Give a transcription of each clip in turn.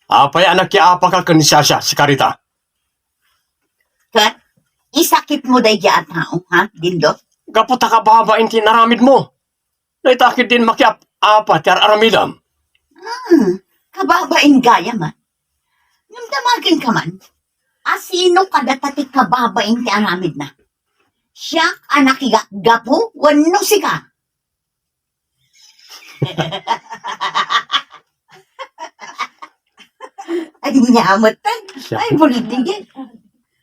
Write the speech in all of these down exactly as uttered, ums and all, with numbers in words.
Apay a nakiapaka ken ni Shasha, sika rita? Ket isakitmo daydi a tao, ha, Dindo? Gapu ta kababain ti inaramidmo. Dayta ketdin makiap-apa ti ar-aramidam. Hmm, kababain gayam, a. Ngem damagenka man, a sino kadata ti kababain ti aramidna? Siak a nakigatgapu wenno sika? Ania met, ay, siak, buligi.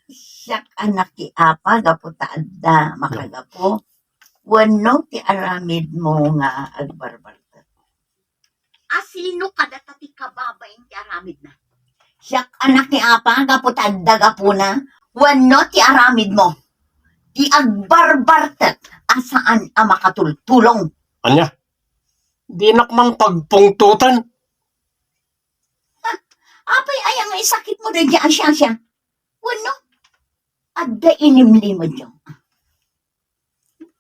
Siak a nakiapa gapu ta adda makagapu wenno ti aramidmo nga agbarbartek. A sino kadata ti kababain ti aramidna? Siak a nakiapa gapu ta adda gapuna wenno ti aramidmo ti agbarbartek a saan a makatultulong. Ania? Dinak man pagpungtoten. Ha? Apay aya nga isakitmo daydi a Shasha? Wenno, adda inimlimedyo?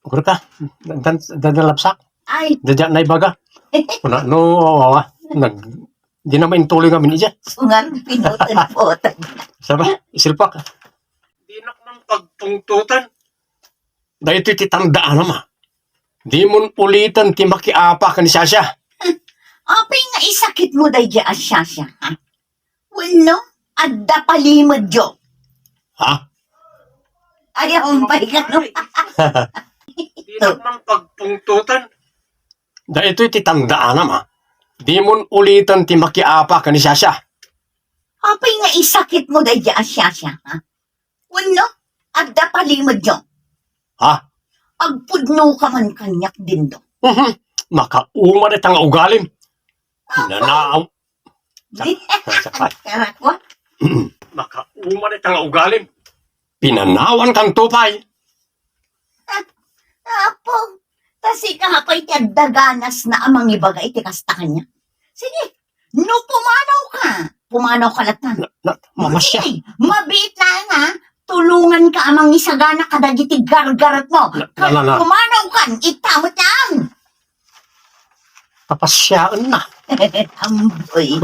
Ugreka, dan, dan, dan lapsak. Ay. Daydi a naibaga. Kuna, no, awa, nag, di na maintuloy ngamin ija. Sungar, pinutan-putan. Saba, isilpak. Dinak man pagpungtoten. Daytoy ti tandaanam, a. Dimon uliten ti makiapa ken ni Shasha. Apay nga isakitmo daydi a Shasha, ha? Wenno, adda palimedyo? Ha? Ayaw, umpay ka, no? Dinak man pagpungtoten. Daytoy ti tandaanam, a. Dimon uliten ti makiapa ken ni Shasha. Apay nga isakitmo daydi a Shasha, ha? Wenno, adda palimedyo? Ha? Agpudnoka man kaniak, Dindo. Mhm. Makauma dayta nga ugalim. Apo. Pinanaw. Di-, sakay. Karakwa? Makauma dayta nga ugalim. Pinanawankanto pay. Apo, ta sika pay ti adda ganasna a mangibaga iti kasta kaniak. Sige, no pumanawka, pumanawka latta. Na, na, mamasya. Sige, mabiit laeng, ha? Tulonganka a mangisagana kadagiti gargaretmo. Na, na, na, na. Ket pumanawkan, ita met laeng. Papasyaenna. Amboy.